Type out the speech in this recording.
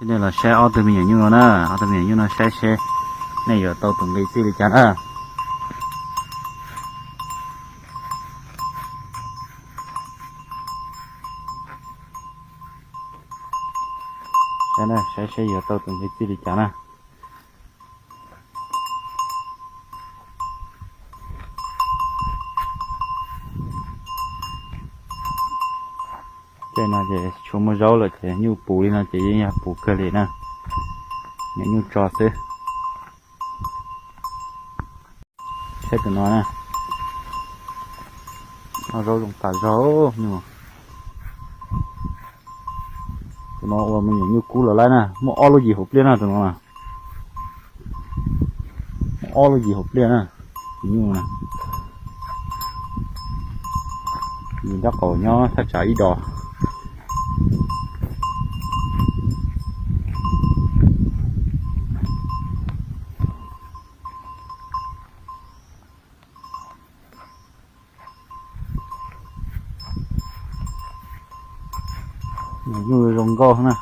Nej los saib ob tug me nyuam nyuj no na, ob tug me nyuam nyuj no saib seb nej yuav tau tus nqi txij li cas na. Saib seb yuav tau tus nqi txij li cas na. Tej no ces tsis tshua muaj zaub lawm ces nyuj puv li no ces yeej yog puv kawg li na. Nyuam nyuj tso xwb. Saib tus no na, noj zaub zoo tas zog nyuj. Tus no ua me nyuam nyuj kub los laib na, muaj ob lub yim hauv pliaj na tus no. Muaj ob lub yim hauv pliaj na, tus nyuj na. Yim nraub qaum nyob thaj tsam ib dos. Nyuj zoo nkauj na.